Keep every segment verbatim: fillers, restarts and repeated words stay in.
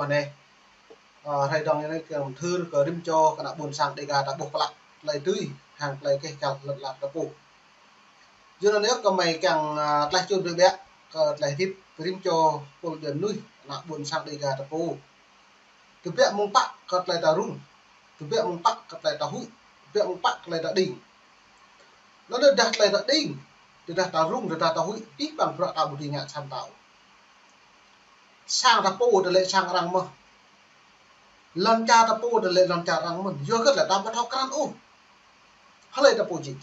anai. Ơ, hrơi dơ̆ng anai kiăng mơthưr kơ rĭm čô kơ ană ƀôn sang Dêga ta ƀuh klă tơlơi tui hăng tơlơi keh kăl lŏn ala ta pô. Yua anŭn yơh kơmơi kiăng, ơ, tlaih čun biă biă kơ tơlơi hơdip rĭm čô pul djuai mơnuih ană ƀôn sang Dêga ta pô. Tơbiă mơ̆ng pă kơ tơlơi ta rŭng, tơbiă mơ̆ng pă kơ tơlơi ta huĭ, tơbiă mơ̆ng pă kơ tơlơi ta đing. Anŭn tơdah tơlơi ta đing, tơdah ta rŭng, tơdah ta huĭ, abih bang bruă ta ƀu dưi ngă sa mơta ôh. Sang ta pô tơlơi sang arăng mơ̆n. Lŏn čar ta pô tơlơi lŏn čar arăng mơ̆n. Yua kơ tơlơi ta ƀu thâo krăn ôh. Hlơi ta pô jing.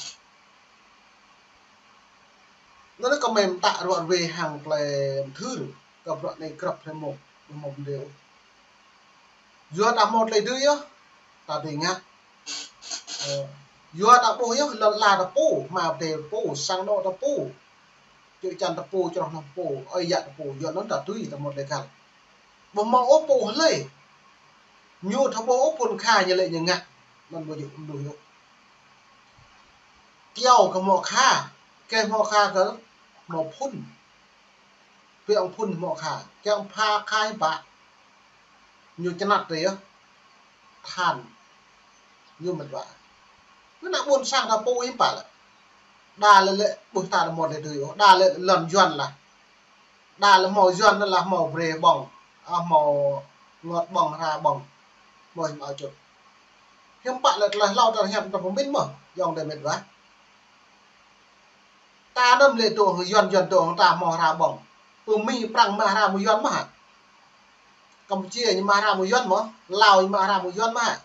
Anŭn kơmơi mơtă ruă ruê hăng tơlơi mơthưr kơ bruă anai grăp hrơi mông, mông mơdêo. Yua ta hmâo tơlơi dưi yơh, ta dưi ngă. Ơ, yua ta ƀuh yơh, lŏn ala ta pô, hma adai ta pô, sang anŏ ta pô, čư̆ čan ta pô, čroh hnoh pô, ơi yă ta pô, yua anŭn ta dưi, ta hmâo tơlơi găl. Ƀu hmâo ôh pô hlơi. Ñu thâo ƀuh ôh phŭn kha ñu lĕ ñu ngă. Anŭn ƀu djơ̆ mơnuih ôh. Kyâo kơ hmâo kha, kơ hmâo kha kơ hmâo phŭn. Pĕ ŏng phŭn hmâo kha, kiăng pha kha hiư̆m pă. Ñu čơnăt tơ yơh. Tơhan. Ñu mĕt wa. Ană ƀôn sang ta pô hiư̆m pă lĕ. Đa lĕ lĕ ƀuh ta lĕ hmâo tơlơi dưi ôh. Đa lĕ lŏn Yuan lah. Đa lĕ hmâo Yuan lah hmâo brơi ƀơ̆ng. A, hmâo ngot ƀơ̆ng, hra ƀơ̆ng. Hmâo hiư̆m ao čut. Hiư̆m pă lĕ tơlơi hlâo ta hiăp ta pơmĭn mơ̆. Yŏng dêh mĕt wa. Ta anăm lĕ dŏ hăng Yuan, Yuan dŏ hăng ta hmâo hra ƀơ̆ng. Pơ Mi Prăng mă hra mơ̆ng Yuan mơ̆ hă? Kampuchia ñu mă hra mơ̆ng Yuan mơ̆? Lao ñu mă hra mơ̆ng Yuan mơ̆ hă?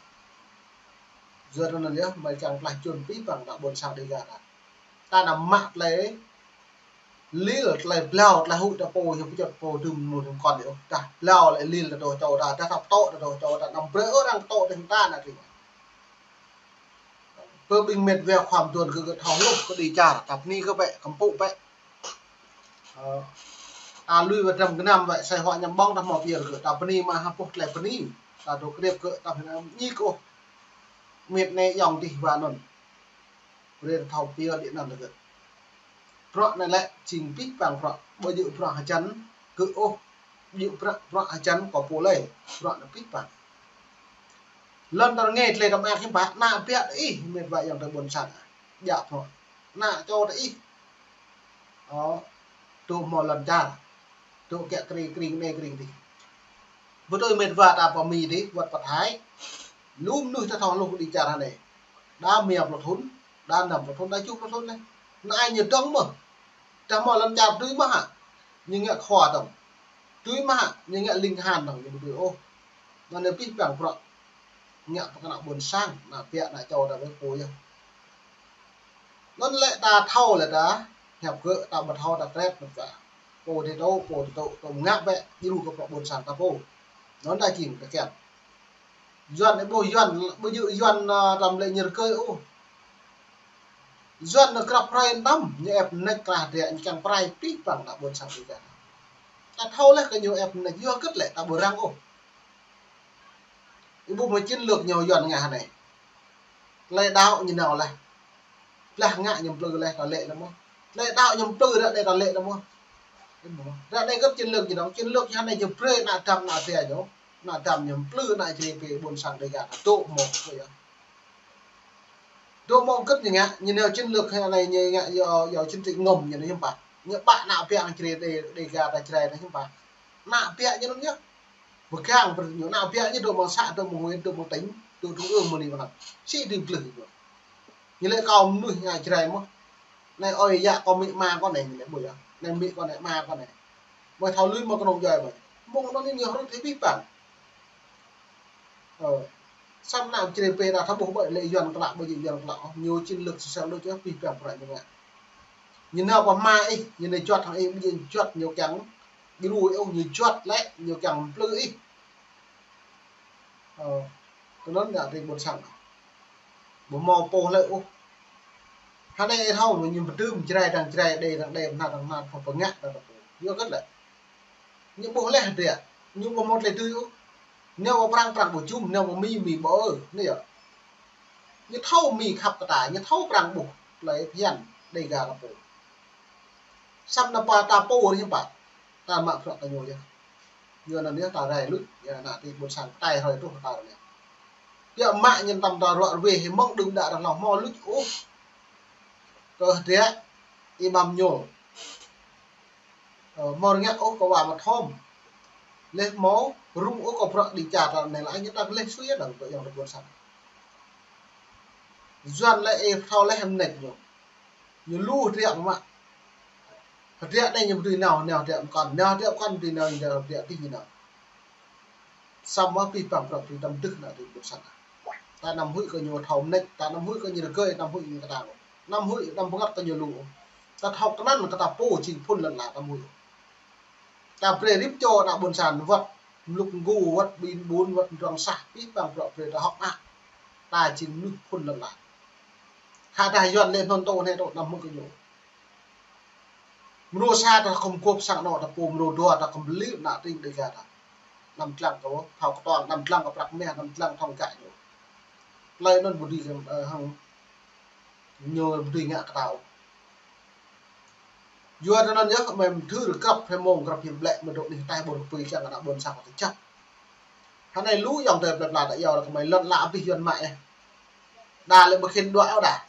Yua anŭn yơh, mơi kiăng tlaih čun abih bang ană ƀôn sang Dêga ta. Ta anăm mă tơlơi lil, tơlơi blâo, tơlơi huĭ ta pô, hiư̆m pơčŭt pô dŭm mơnuih dŭm kon yơh. Tah blâo lĕ lil ta dŏ čô ta, tah ta pơtŏ ta dŏ čô ta, anăm brơi ôh arăng pơtŏ tơ̆ng ta ană tring. Pơ ƀing mĕt wa khua mơduôn kơ gơ̆ thâo hluh kơ đĭ čar, ta bơni kơ bĕ, kơmpŭ bĕ. Ơ, ta lui wa dram gơnam wĕ, sai huă ñăm ƀơ̆ng ta hmâo pơyơr gơ̆, ta bơni mă ha pŭh tơlơi bơni, ta dŏ krep gơ̆, ta bơni ñik ôh. Mĕt anai yŏng dih wa anŭn. Brơi ta thâo pơyơr đĭ anŭn tơ gơ̆. Bruă anai lĕ jing abih bang bruă, ƀu djơ̆ bruă hơjăn gơ̆ ôh, ƀu djơ̆ bruă, bruă hơjăn kơ pô lơi, bruă anai abih bang. Lŏn ta rơngai tơlơi ta mơak hiư̆m pă, ană biă ta ih, mĕt wa yŏng tơ ƀôn sang. Djă bruă. Ană čô ta ih. Ơ, dŏ hmâo lŏn čar. Dŏ kiăng kring, kring anai kring adih. Ƀu tui mĕt wa ta pơ Mi adih, wơ̆t pơ Thái. Lu mơnuih ta thâo hluh đĭ čar anai. Đa mia pluh thŭn, đa năm pluh thŭn, đa tơjuh pluh thŭn anai. Anai ñu dơ̆ng mơ̆. Ta hmâo lŏn čar dưi mơ̆ hă. Ñu ngă khua dơ̆ng. Dưi mơ̆ hă, ñu ngă ling tơhan dơ̆ng, ñu ƀu dưi ôh. Anŭn yơh abih bang bruă ngă pơ kơ ană ƀôn sang, ană biă, ană čô ta wĕ pô yơh. Anŭn lĕ ta thâo lĕ ta hiăp gơ̆, ta ƀu thâo ta krep mĕt wa. Pô dih tŏ, pô dih tŏ, tŏ ngă bĕ, djru kơ bruă ƀôn sang ta pô. Anŭn ta jing ta kiăng. Yuan ih ƀuh Yuan, ƀu djơ̆ Yuan, ơ, tơlơi lĕ ñu rơkơi ôh. Yuan anŭn krăp hrơi tơm, ñu ĕp mơneč krah drơi, ñu kiăng pơrai abih bang ană ƀôn sang Dêga. Ta thâo lĕ kơ ñu ĕp mơneč, yua hơget lĕ ta ƀu răng ôh. Ih ƀuh mơ̆ chiến lược ñu Yuan ngă hơnai. Tơlơi đaŏ ñu nao leh. Blah ngă ñu mplư leh, ta lĕ leh mơ̆. Tơlơi đaŏ ñu mplư ră anai ta lĕ leh mơ̆. Ră anai hơget chiến lược ñu nao, chiến lược ñu hơnai ñu brơi ană dăm ană bia ñu. Ană dăm ñu mplư ană Jrai pơ ƀôn sang Dêga ta dŏ mơ̆ kơ yơh. Dŏ mơ̆ hơget ñu ngă, ñu nao chiến lược hơnai ñu ngă yua, yua chiến trị ngầm ñu anŭn hiư̆m pă. Ñu ƀă ană bia Jrai Dê-, Dêga ta Jrai anŭn hiư̆m pă. Ană bia ñu anŭn yơh. Pơgang brơi ñu, ană bia ñu dŏ mơ̆ng xã, dŏ mơ̆ng huyện, dŏ mơ̆ng tỉnh, dŏ trung ương mơ̆ng anai mơ̆n. Sĭ dưi blư̆ ñu. Ñu lĕ kâo mơnuih ngă Jrai mơ̆n. Anai ơi yă kâo amĭ ama kâo anai ñu lĕ ƀuh yơh. Anai amĭ kâo anai, ama kâo anai. Mơi thâo lui mơ̆ kơnơ̆ng djuai mơi. Mơ̆ng anŭn ñu hrŭt hĭ abih bang. Ơ. Samơ̆ ană Jrai pơ ta thâo ƀuh ƀơi lĕ Yuan klă, ƀơi Yuan klă. Ñu chiến lược sosial đôč yơh abih bang bruă ñu ngă. Ñu nao pơ hma ih, ñu nao juăt hăng ih, ƀu djơ̆ juăt ñu kiăng djru ih ôh, ñu juăt lĕ, ñu kiăng mplư ih. Ơ, tui anŭn ngă tring ƀôn sang. Ƀu hmâo pô hlơi ôh. Hơnai ih thâo ñu pơdơ̆m Jrai dang Jrai, Đê dang Đê, Mơnat dang Mơnat, pơngă dang pô. Yua hơget lĕ. Ñu ƀuh leh drơi. Ñu ƀu hmâo tơlơi dưi ôh. Nao pơ Prăng, Prăng ƀu jum, nao pơ Mi, Mi ƀu ơ. Anai yơh. Ñu thâo Mi khăp kơ ta, ñu thâo Prăng ƀuh tơlơi phiăn Dêga ta pô. Samơ̆ ană bă ta pô anai hiư̆m pă. Ta mă bruă kơ ñu yơh. Yua anŭn yơh ta rai luč, yua anŭn tơlơi ƀôn sang tai hrơi truh ta anai. Biă mă ñu tăm ta ruă ruê hĭ mơ̆ng đưm đă rơnglâo hmâo luč ôh. Kơ hơdră ih mă mơñum. Ơ, hmâo rơngiă ôh kơ wa mă thom. Leh hmâo rŭng ôh kơ bruă đi čar ta anai lă ñu ta leh sui yơh dơ̆ng tơ yơ̆ng tơ ƀôn sang. Yuan lĕ ih thâo leh hăm nĕt ñu. Ñu lu hơdră mă. Hơdră anai ñu ƀu dưi nao, nao hơdră mơkŏn, nao hơdră mơkŏn ƀu dưi nao, nao hơdră tih ñu nao. Samơ̆ pih păng prăk tui tăm dih ană tui ƀôn sang. Ta anăm huĭ kơ ñu thâo mơneč, ta anăm huĭ kơ ñu rơgơi, anăm huĭ ñu kơtang. Anăm huĭ, anăm bơngăt kơ ñu lu. Ta thâo kơnăn kơ ta pô jing phŭn lŏn ala anăm huĭ. Ta brơi rĭm čô ană ƀôn sang wơ̆t mluk mgu, wơ̆t ƀing ƀun, wơ̆t mdrŏng sah, pih păng prăk brơi ta hŏk mă. Ta jing mnuih phŭn lŏn ala. Hơdah Yuan lĕ hnŭn tơ anai tơ anăm huĭ kơ ñu. Mrô sa ta khŏm gŏp sang anŏ ta pô, mrô dua ta khŏm lip ană tring Dega ta. Anăm dlăng kơ thâo kơtuang, anăm dlăng kơ prăk mah, anăm dlăng thŏng gah ñu. Tơlơi anŭn ƀu dưi, ơ, hăng ñu ƀu dưi ngă kơ ta ôh. Yua anŭn yơh kơmơi mơthưr grăp hrơi mông, grăp hiam ƀlĕ mơ̆ dŏ anih ataih ƀôn kơpui kiăng ană ƀôn sang ta čăp. Hơnai lu ayŏng adơi plơi pla ta iâu kơmơi lŏn ala abih Yuan mă ih. Đa lĕ ƀu khĭn đuaĭ ôh đa.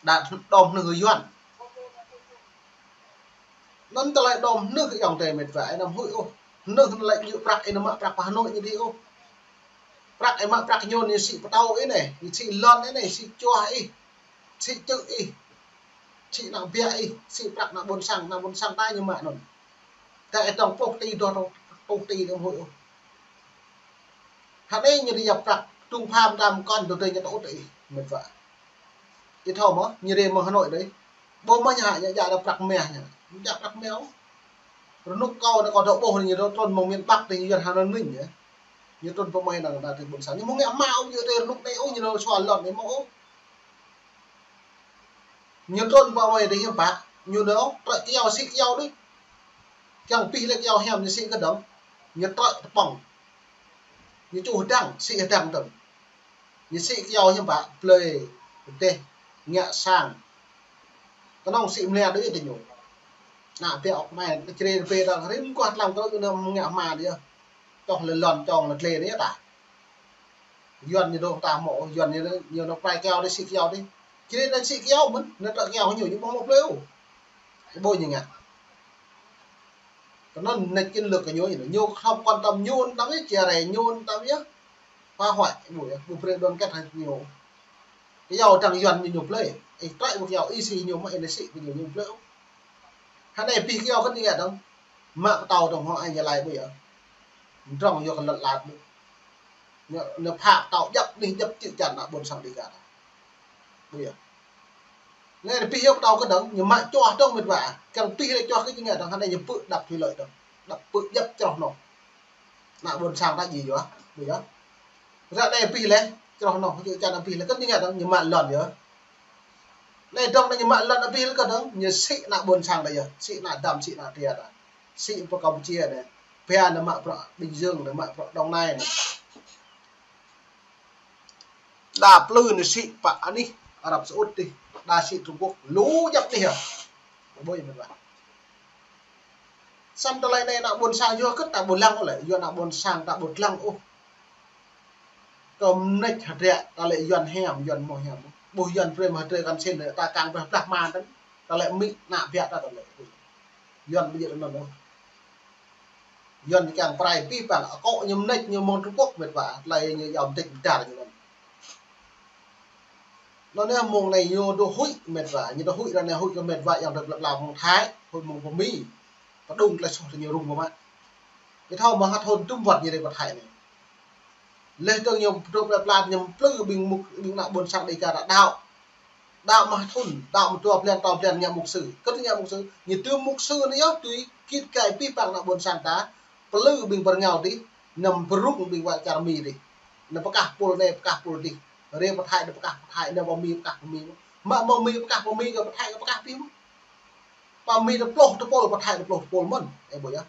Đa đom hnưh Yuan. Anŭn tơlơi đom hnưh ayŏng adơi mĕt wa, anăm huĭ ôh. Hnưh anŭn lĕ djơ̆ prăk ih anăm mă prăk pơ Hà Nội ñu dih ôh. Prăk ih mă prăk ñu, ñu sĭ pơtâo ih anai, ñu sĭ lŏn ih anai, sĭ čuah ih, sĭ čư̆ ih, sĭ ană biă ih, sĭ prăk ană ƀôn sang, ană ƀôn sang ta ñu mă anŭn. Ta ih tŏng pluh ti, dua pluh ti anăm huĭ ôh. Hơnai ñu dih yap prăk, tŭng pham đam kŏn dŏ dơi ñu tŭ ih, mĕt wa. Ih thâo mơ̆, ñu dih mơ̆ng Hà Nội dih. Ƀu mơ̆ ñu hă, ñu djă prăk mah ñu. Ñu djă prăk mah ôh. Rơnŭk kâo anai kâo dŏ ƀuh ñu dŏ trŭn mơ̆ng miền Bắc dih, Yuan hăng anŭn ñu. Ñu trŭn pơ mơi anŭn ta tui ƀôn sang. Ñu mơ̆ng ngă mă ôh, ñu dih rơnŭk anai ôh, ñu dŏ sua lŏn anai mơ̆ ôh. Ñu trŭn pơ mơi dih hiư̆m pă, ñu dŏ trơi kyâo, sĭ kyâo đôč. Kiăng pih lĕ kyâo hiam ñu sĭ kơdơ̆ng. Ñu trơi tơpŏng. Ñu čuh hơdăng, sĭ hơdăng dơ̆ng. Ñu sĭ kyâo hiư̆m pă, blơi, pơdeh, ngă sang. Kơnơ̆ng sĭ mơnia đôč tơ ñu. Ană biă ôk mai, črê rơbê dơ̆ng, rĭm guah tlam kơnơ̆ng ñu ngă hma dih yơh. Čoh lĕ lŏn čong lĕ glê dih yơh ta. Yuan ñu dŏ ta hmâo, Yuan ñu, ñu nao prai kyâo dih, sĭ kyâo dih. Črê anai sĭ kyâo mơ̆n, anai trơi kyâo ñu, ñu ƀu hmâo blơi ôh. Ƀu ñu ngă. Kơnơ̆ng nĕt chiến lược kơ ñu, ñu không quan tâm, ñu ôn tâm yơh, chia rẽ, ñu ôn tâm yơh. Phá hoại, ƀu yơh, ƀu brơi đoàn kết hăng ñu. Kyâo dăng Yuan ñu, ñu blơi. Ih trơi ƀu kyâo, ih sĭ ñu mă, ih anai sĭ kơ ñu, ñu blơi ôh. Hơnai pih kyâo kơ ñu ngă dơ̆ng. Mă pơtâo dơ̆ng hŏ ai Gia Lai ƀu yơh. Mdrŏng yua kơ lŏn ala ƀu. Ñu, ñu phă pơtâo djăp anih djăp čư̆ čan ană ƀôn sang Dega ta. Ƀu yơh. Anai pih yua pơtâo kơdơ̆ng, ñu mă čuah dơ̆ng mĕt wa. Kiăng pih lĕ čuah kơ ñu ngă dơ̆ng, hơnai ñu pư̆ đăp thủy lợi dơ̆ng. Đăp pư̆ djăp čroh anŏ. Ană ƀôn sang ta djai yua, ƀu yơh. Ră anai pih lĕ, čroh anŏ, čư̆ čan abih lĕ, kơ ñu ngă dơ̆ng, ñu mă lŏn yơh. Anai dơ̆ng anai ñu mă lŏn abih lĕ kơdơ̆ng, ñu sĭ ană ƀôn sang ta yơh, sĭ ană Dăm, sĭ ană Tria ta. Sĭ pơ Campuchia anai, ba anai mă bruă Bình Dương anai, mă bruă Đồng Nai anai. Đa plư anai sĭ pơ anih Arab Saudi dih, đa sĭ Trung Quốc, lu djăp anih yơh. Ƀu ƀuh mĕt wa. Samơ̆ tơlơi anai ană ƀôn sang yua hơget ta ƀu lăng ôh lĕ, yua ană ƀôn sang ta ƀu lăng ôh. Kơ mơneč hơdră, ta lĕ Yuan hiam, Yuan hmâo hiam. Ƀuh Yuan brơi mă hơdră kăn sĭn lĕ, ta kiăng brơi blah man tơ̆ng. Ta lĕ mĭ ană biă ta, ta lĕ. Yuan ƀu djơ̆ anŭn ôh. Yuan kiăng prai pih păng, akŏ ñu mơneč ñu mơ̆ng Trung Quốc mĕt wa, tơlơi ñu yom tĕk dar ñu anŭn. Anŭn yơh mông anai ñu dŏ huĭ mĕt wa, ñu dŏ huĭ ră anai huĭ kơ mĕt wa ayŏng adơi plơi pla mơ̆ng Thái, huĭ mơ̆ng pơ Mi. Pơdŏng tơlơi soh tơ ñu rŭng pơmă. Ih thâo mơ̆ hă thŭn tŭm wơ̆t ñu dih pơ Thái anai. Leh dơ̆ng ñu pơdŏng plơi pla ñu plư ƀing mŭk, ƀing ană ƀôn sang Dega ta đaŏ. Đaŏ mă thŭn, đaŏ mă dua blan, tơl blan ngă mục sư. Kơ ngă mục sư, ñu tŭ mục sư anai yơh, tui git gai pih păng ană ƀôn sang ta, plư ƀing bơrơngao dih, anăm pơrŭng ƀing wa čar Mi dih. Anăm pơkah pôl anai, pơkah pôl dih. Rê pơ Thái, anăm pơkah pơ Thái, anăm pơ Mi, pơkah pơ Mi. Mă mơ̆ng Mi pơkah pơ Mi, kơ pơ Thái, kơ pơkah pih mơ̆n. Pơ Mi tơpluh tơpôl, pơ Thái tơpluh tơpôl mơ̆n. Ơ ƀu yơh.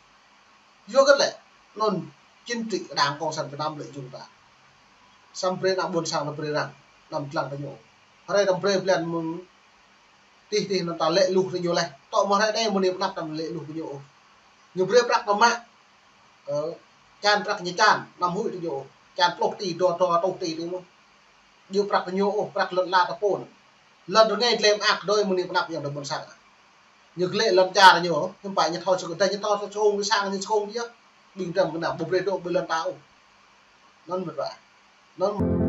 Yua hơget lĕ, anŭn chính trị đảng cộng sản Việt Nam lợi dụng ta. Samơ̆ brơi ană ƀôn sang ta brơi răng, anăm dlăng kơ ñu. Hrơi anăm brơi blan mơ̆ng tih tih anŭn ta lĕ luh kơ ñu leh. Tŏ mơ̆ hrơi anai mơ̆ng anai pơ anăp ta lĕ luh kơ ñu ôh. Ñu brơi prăk ta mă. Ơ, čan prăk ñu čan, anăm huĭ tơ ñu. Čan pluh tỉ, dua, dua rơtuh tỉ tơ ñu. Djơ̆ prăk tơ ñu ôh, prăk lŏn ala ta pô. Lŏn rơngai dlem ak dơi mơ̆ng anai pơ anăp ayŏng adơi ƀôn sang. Ñu glaĭ lŏn čar ñu, hiư̆m pă ñu thâo sơkung, ñu thâo sơkung ƀơi sang, ñu sơkung biă. Ƀing dram kơnam, ƀu brơi dŏ ƀơi lŏn ta ôh. Anŭn mơ̆n ƀă. Anŭn